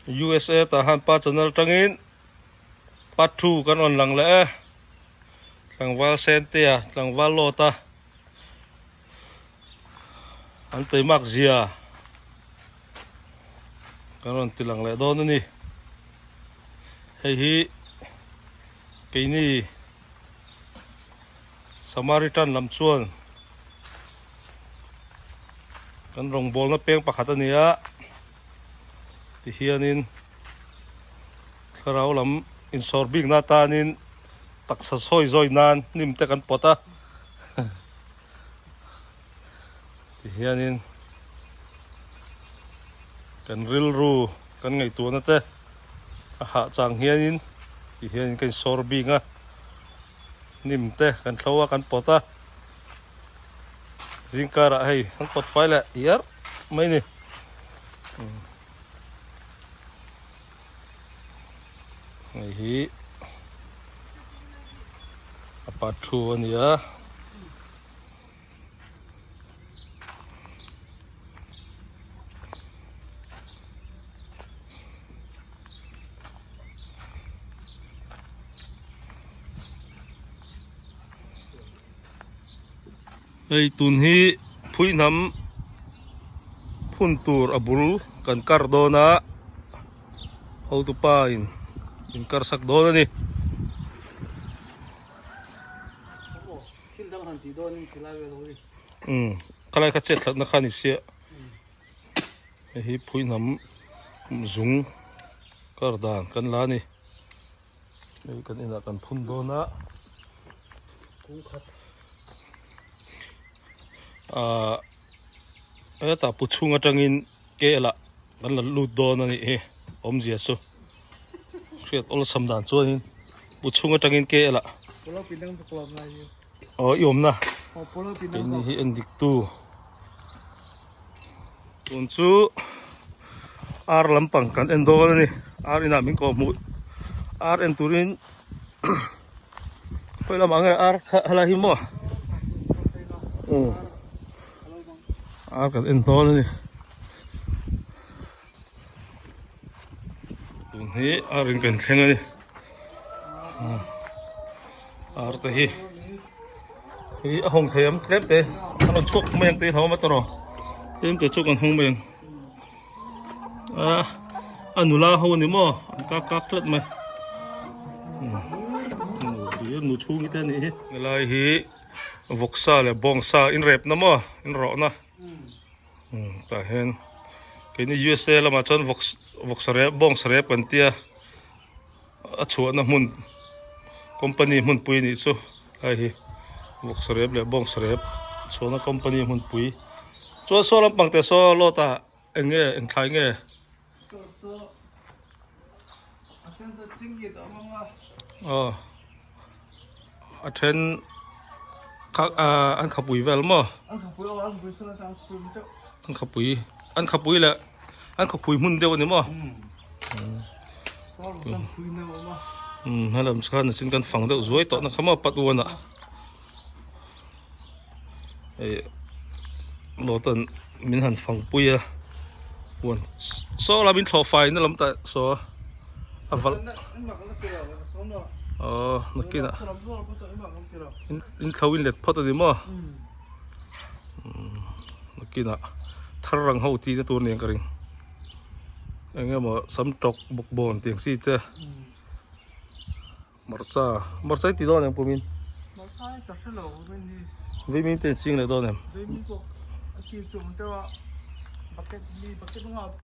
USA tah han pa channel tangin part 2 kan rawn lang leh e tlangval sentea tlangval lawta an teimak zia kan rawn ti lang leh dawn a ni hei hi keini Samaritan lam chuan kan rawngbawlna peng pakhat a ni a tihianin thlarau lam insawr bikna atanin taksa sawi zawi nan hnim te kan pawt a tihianin kan rilru kan ngaihtuahna te a hah chang hianin tihianin kan insawr bik a. Hnim te kan thlo a kan pawt a zingkarah hei an pawt fai leh iar mai ni hei hi a part 2 a ni a. Hei tun hi phuihnam phun tur a bul kan kar dawn a hotupa in min kar sak dawn a ni. Thil dang han tih dawn in khilai vel ho hi. Umm khalai kha chet hlatna kha ni sia hei hi phuihnam zung kar dan kan la ni hei kan inah kan phun dawn a ahh hetah pu chhung atangin kel ah kan la lut dawn a nih hi awmzia chu. Hriat awlsam dan chuanin pu chhung atangin kel ah aw i awmna keini hi en dik tu tun chu ar lampang kan en dawn a ni ar inah min kawh hmuh ar en turin khawi lamah nge ar kha helai hi maw ar kan en dawn a ni. Tun hi ar in kan thleng a ni ar te hi hi a hawng thei ang tlem te a rawn chhuak mai ang te hi hlauhawm a tawrh tlem te chu kan hawng mai ang a a nula ho a ni maw an kak kak tlat mai nu chhungi te a nih hi helai hi vawksa leh bawngsa inrepna maw inrawhna. Tah hian keini USA lamah chuan vawk vawksa rep bawngsa rep an tia a chhuahna hmun company hmunpui anih chu hei hi vawksa rep leh bawngsa rep chhuahna company hmunpui chuan saw lampang te saw lawt ah eng nge eng thlai nge. Aw a then kha ah an khapui vel maw an khapui an khapui leh an khawpui hmun deuh a ni maw umm helam chuan chin kan fang deuh zuai tawh na kha maw pat uan ah hei lawtan min han fang pui a huan saw la min thlawh fai na lam ta saw a valh aw nakinah in thlo in let phawt a ni maw nakinah thar rang ho tih na tur nen ka ring eng emaw sam tawk bawk bawn tih ang chi te. Hmarcha hmarcha i ti dawn em kumin? Hmarcha hi ka hre lo kumin hi. Veimin te in ching leh dawn em? Veimin pawh a chi chu awm teuh a bucket mi bucket anga.